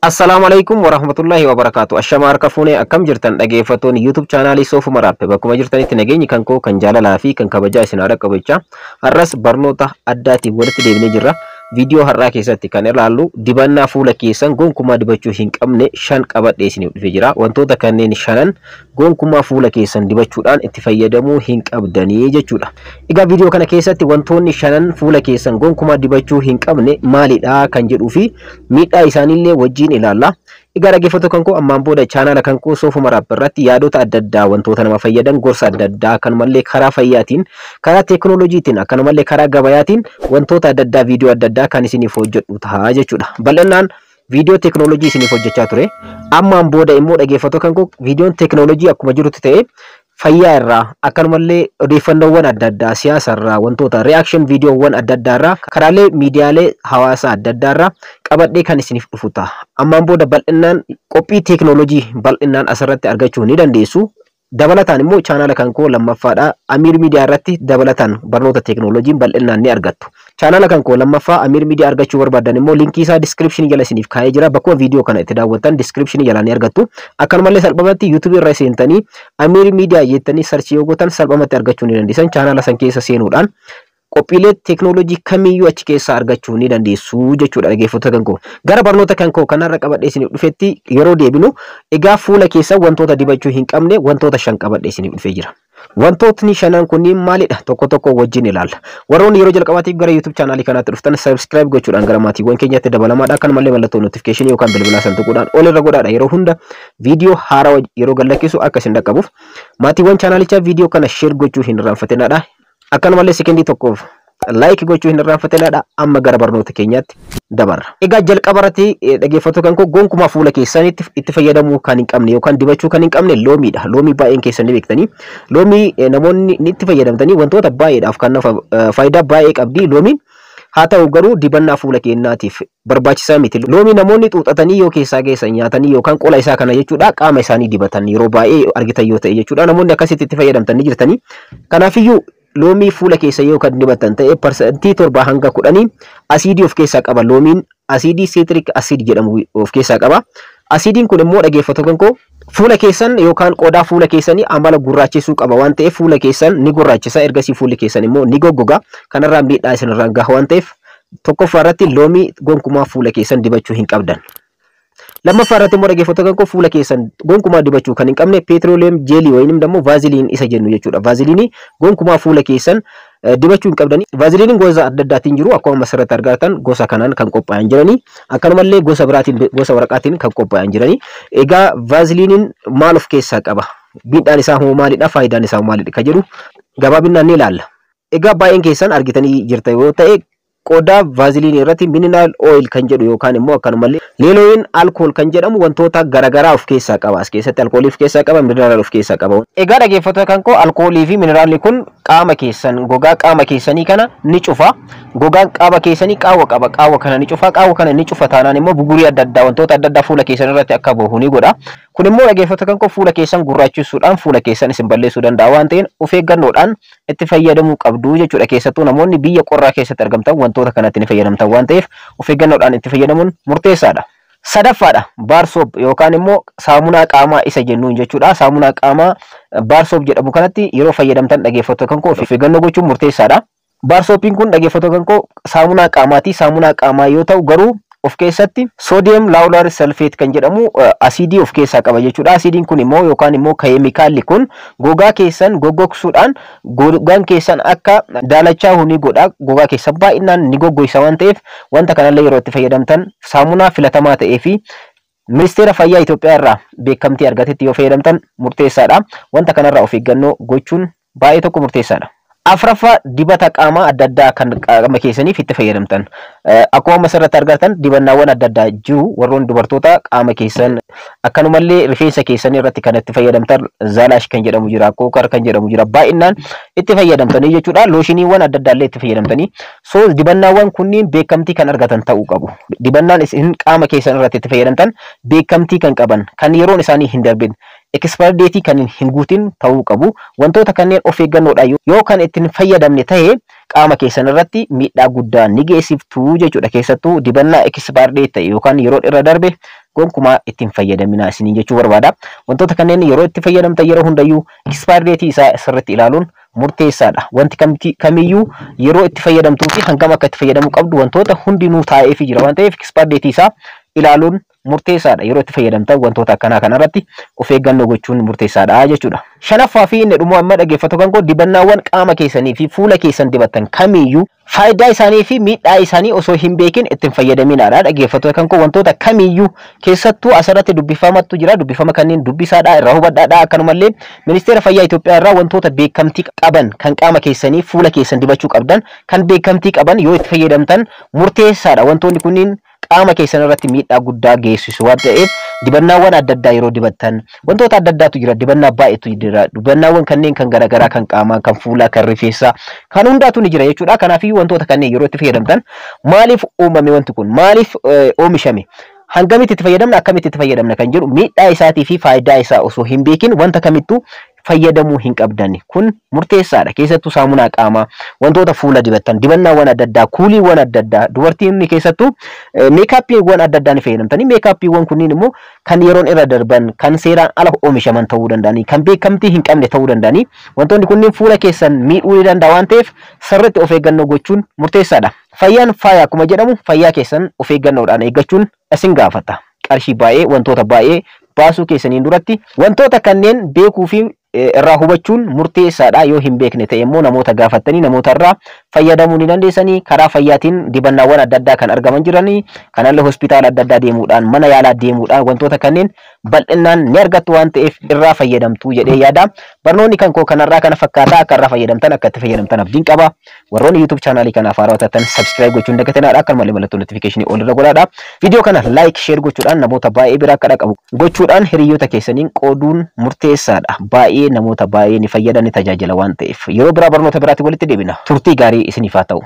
Assalaamu alaikum warahmatullahi wabarakaatu. Ashama harka fuunee, akkam jirtan dhaggeeffattoonni YouTube chaanaalii Soofuma Raappe? Bakkuma jirtanitti nageenyi kan koo kan jaalalaa fi kan kabajaa isin haa dhaqqabu jechaa, har'as barnoota addaatiin walitti deebinee jirra. Viidiyoo har'aa keessatti kan ilaallu dibannaa fuula keessan gonkumaa dibachuu hin qabne shan qabadhee isiniif dhufee jira. Wantoota kanneen shanan gonkumaa fuula keessan dibachuudhaan itti fayyadamuu hin qabdanii jechuudha. Egaa viidiyoo kana keessatti wantoonni shanan fuula keessan gonkumaa dibachuu hin qabne maalidha kan jedhuu fi miidhaa isaaniillee wajjin ilaalla. Egaa dhaggeeffattoota kan koo, ammaan booda chaanaala kan koo Soofuma Raap irratti yaadota adda addaa, wantoota nama fayyadan, gorsa adda addaa, akkanumallee karaa fayyaatiin, karaa teekinooloojiitiin, akkanumallee karaa gabayaatiin wantoota adda addaa, viidiyoo adda addaa kan isiniif hojjedhu ta'a jechuudha. Bal'inaan viidiyoo teekinooloojii isiniif hojjechaa ture. Ammaan booda immoo dhaggeeffattoota kan koo, viidiyoon teekinooloojii akkuma jirutti ta'e, fayyaa irraa, akkanumallee odeeffannoowwan adda addaa, siyaasa irraa, wantoota reaction viidiyoowwan adda addaa irraa, karaalee miidiyaalee hawaasaa adda addaa irraa qabadhee kan isiniif dhufu ta'a. Ammaan booda bal'inaan qophii teekinooloojii bal'inaan asirratti argachuu ni dandeessu. Dabalataan immoo chaanaala kan koo lammaffaadha. Amiir Miidiyaa irratti dabalataan barnoota teekinooloojiin bal'inaan ni argattu. Chaanaala kan koo lammaffaa Amiir Miidiyaa argachuu barbaadan immoo linkii isaa description jala isiniif kaa'ee jira. Bakkuma viidiyoo kana itti daawwattan description jala ni argattu. Akkanumallee salphumatti YouTube irra seentanii Amiir Miidiyaa jettanii search yoo gootan salphumatti argachuu ni dandeessan. Chaanaala san keessa seenuudhaan qophiilee teekinooloojii kamiyyuu achi keessaa argachuu ni dandeessu jechuudha, dhaggeeffattoota kan koo. Gara barnoota kan koo kanarra qabadhee isiniif dhufetti yeroo deebinu, egaa fuula keessa wantoota dibachuu hin qabne wantoota shan qabadhee isiniif dhufee jira. Wantootni shanan kunniin maalidha? Tokko tokko wajjin ilaalla. Warroonni yeroo jalqabaatiif gara YouTube chaanaalii kanaatti dhuftan subscribe gochuudhaan gara maatiiwwan keenyatti dabalamaadha. Akkanumallee mallattoo notification yookaan bilbilaa san tuquudhaan ol irra godhaadha. Yeroo hunda viidiyoo haarawaa yeroo gadlakkisu akka isin dhaqqabuuf, maatiiwwan chaanaalichaa viidiyoo kana share gochuu hin irraanfatinaadha. Akkanumallee sekendii tokkoof like gochuu hin irraanfatinaadha. Amma gara barnoota keenyaatti dabarra. Egaa jalqaba irratti, dhaggeeffattoota kan koo, gonkumaa fuula keessanitti itti fayyadamuu kan hin qabne yookaan dibachuu kan hin qabne loomiidha. Loomii baay'een keessan ni beektanii. Loomii namoonni ni itti fayyadamtanii wantoota baay'eedhaaf kan faayidaa baay'ee qabdi loomiin. Haa ta'u garuu dibannaa fuula keenyaatiif barbaachisaa miti. Loomii namoonni xuuxatanii yoo keessaa geessan nyaatanii yookaan qola isaa kana jechuudha qaama isaanii dibatan yeroo baay'ee argitan yoo ta'e jechuudha. Namoonni akkasitti itti fayyadamtan ni jirtanii. Kanaafiyyuu loomii fuula keessa yoo kan dibatan ta'e, 7% hanga 10 asiidii of keessaa qaba. Loomiin asiidii citric acid jedhamu of keessaa qaba. Asiidiin kun immoo, dhaggeeffattoota koo, fuula keessan yookaan qodaa fuula keessanii amala gurraachisuu qaba waan ta'eef fuula keessan ni gurraachisa. Ergasii fuulli keessan immoo ni goggoga. Kanarraa miidhaa isinirraan gaha waan ta'eef tokkoffaa irratti loomii gonkumaa fuula keessan dibachuu hin qabdan. Lammaffaa irratti immoo, dhaggeeffattoota koo, fuula keessan gonkumaa dibachuu kan hin qabne petroleum jelly waynim immoo vaaziliin isa jennu jechuudha. Vaaziliinii gonkumaa fuula keessan dibachuu hin qabdani. Vaaziliiniin gosa adda addaatiin jiru, akkuma asirratti argatan gosa kanaan kan qophaa'an jiranii, akkanumallee gosa biraatiin, gosa waraqaatiin kan qophaa'an jiranii. Egaa vaaziliiniin maal of keessaa qaba? Miidhaan isaa hoo maalidha? Faayidaan isaa hoo maalidha? Kan jedhu gabaabinaan ni ilaalla. Egaa baay'een keessan argitanii jirta yoo ta'e, qodaa vaaziliinii irratti mineral oil kan jedhu yookaan immoo akkanumallee lauroyl alcohol kan jedhamu wantoota garaagaraa of keessaa qaba. As keessatti alkoolii of keessaa qaba, mineral of keessaa qaba. Egaa dhaggeeffattoota kan koo, alkoolii fi mineraalli kun qaama keessan, gogaa qaama keessanii kana ni cufa. Gogaan qaama keessanii qaawwa qaba. Qaawwa kana ni cufa. Qaawwa kana ni cufa taanaan immoo bugurii adda addaa, wantoota adda addaa fuula keessan irratti akka bahu ni godha. Kun immoo, dhaggeeffattoota kan koo, fuula keessan gurraachisuudhaan fuula keessan isin balleessuu danda'a waan ta'eef of eeggannoodhaan itti fayyadamuu qabdu jechuudha. Keessattuu namoonni biyya qorraa keessatti argamtan wantoota kanatti ni fayyadamtan waan ta'eef of eeggannoodhaan itti fayyadamuun murteessaadha. Sadaffaadha, bar soap yookaan immoo saamunaa qaamaa isa jennuun jechuudha. Saamunaa qaamaa bar soap jedhamu kanatti yeroo fayyadamtan, dhaggeeffattoota kan koo, of eeggannoo gochuun murteessaadha. Bar soapiin kun, dhaggeeffattoota kan koo, saamunaa qaamaati. Saamunaa qaamaa yoo ta'u garuu of keessatti sodium lauryl sulfate kan jedhamu asiidii of keessaa qaba jechuudha. Asiidiin kun immoo yookaan immoo keemikaalli kun gogaa keessan goggogsuudhaan gogaan keessan akka daalachaa'u ni godha. Gogaa keessan baay'inaan ni goggoisa waan ta'eef wanta kanallee yeroo itti fayyadamtan saamunaa filatamaa ta'ee fi Ministeera Fayyaa Itoophiyaa irraa beekamtii argatetti yoo fayyadamtan murteessaadha. Wanta kanarraa of eeggannoo gochuun baay'ee tokko murteessaadha. Afraffaa, dibata qaamaa adda addaa kan qaama keessaniif itti fayyadamtan. Akkuma amma asirratti argatan dibannaawwan adda addaa jiru. Warroon dubartoota qaama keessan akkanumallee rifeensa keessan irratti kan itti fayyadamtan zaalaash kan jedhamu jira, kookar kan jedhamu jira. Baay'inaan itti fayyadamtanii jechuudha. Looshiniiwwan adda addaa illee itti fayyadamtanii. So dibannaawwan kunniin beekamtii kan argatan ta'uu qabu. Dibannaan isin qaama keessan irratti itti fayyadamtan beekamtii kan qaban, kan yeroon isaanii hin darbin. Expire date kan hin guutin ta'uu qabu. Wantoota kanneen of eeggannoodhaan yoo kan ittiin fayyadamne ta'e, qaama keessan irratti miidhaa guddaa ni geessiftu jechuudha. Keessattuu dibannaa expire date ta'e yookaan yeroo irra darbe gonkumaa ittiin fayyadaminaa isiniin jechuu barbaada. Wantoota kanneen yeroo itti fayyadamtan yeroo hundayyuu expire date isaa sirriitti ilaaluun murteessaadha. Wanti kamiyyuu yeroo itti fayyadamtuu fi hangam akka itti fayyadamuu qabdu wantoota hundinuu taa'eefii jira waan ta'eef, expire date isaa ilaaluun murteessaadha. Yeroo itti fayyadamtan wantoota akkanaa kanarratti of eeggannoo gochuun murteessaadha jechuudha. Shanaffaa fi inni dhumoo amma, dhaggeeffattoota kan koo, dibannaawwan qaama keessanii fi fuula keessan dibattan kamiyyuu faayidaa isaanii fi miidhaa isaanii osoo hin beekin ittiin fayyadaminaadha. Dhaggeeffattoota kan koo, wantoota kamiyyuu keessattuu asirratti dubbifamattu jira. Dubbifama kanneen dubbisaadha, irraa hubadhaadha. Akkanumallee Ministeera Fayyaa Itoophiyaa irraa wantoota beekamtii qaban kan qaama keessanii fuula keessan dibachuu qabdan, kan beekamtii qaban yoo itti fayyadamtan murteessaadha. Wantoonni kunniin qaama keessan irratti miidhaa guddaa geessisu waan ta'eef, dibannaawwan adda addaa yeroo dibattan wantoota adda addaatu jira, dibannaa baay'eetu jira. Dibannaawwan kanneen kan garaagaraa, kan qaamaa, kan fuulaa, kan rifeensaa, kan hundaatu ni jira jechuudha. Kanaafiyyuu wantoota kanneen yeroo itti fayyadamtan maaliif uumame, wanti kun maaliif oomishame, hangamitti itti fayyadamna, akkamitti itti fayyadamna kan jedhu, miidhaa isaatii fi faayidaa isaa osoo hin beekin wanta kamittuu fayyadamuu hin qabdan. Kun murteessaadha. Keessattuu saamunaa qaamaa, wantoota fuula dibattan, dibannaawwan adda addaa, kuuliiwwan adda addaa, dubartiin keessattuu meekaappiiwwan adda addaa ni fayyadamtanii, meekaappiiwwan kunniin immoo kan yeroon irra darban, kan seeraan ala oomishaman ta'uu danda'anii, kan beekamtii hin qabne ta'uu danda'anii, wantoonni kunniin fuula keessan miidhuu ni danda'a waan ta'eef, sirriitti of eeggannoo gochuun murteessaadha. Fayyaan faaya akkuma jedhamu, fayyaa keessan of eeggannoodhaan eeggachuun isin gaafata. Qarshii baay'ee, wantoota baay'ee baasuu keessaniin duratti wantoota kanneen beekuu fi irraa hubachuun murteessaadha. Yoo hin beekne ta'e immoo namoota gaafattanii namoota irraa fayyadamuu ni dandeessanii. Karaa fayyaatiin dibannaawwan adda addaa kan argaman jiranii, kanallee hospitaala adda addaa deemuudhaan, mana yaalaa deemuudhaan wantoota kanneen bal'inaan ni argattu waan ta'eef, irraa fayyadamtu jedhee yaada. Barnoonni kan koo kanarraa kana fakkaataa. Akka irraa fayyadamtan, akka itti fayyadamtan abdiin qaba. Warroonni YouTube chaanaalii kanaaf haarawaa taatan subscribe gochuun dagatinaadha. Akkanumallee mallattoo notification ol irra godhaadha. Viidiyoo kana like, share gochuudhaan namoota baay'ee bira akka dhaqabu gochuudhaan hiriyoota keessaniin qooduun murteessaadha. Baay'ee namoota baay'ee ni fayyada, ni tajaajila waan ta'eef. Yeroo biraa barnoota biraatti walitti deebina. Turtii gaarii isiniif haa ta'u.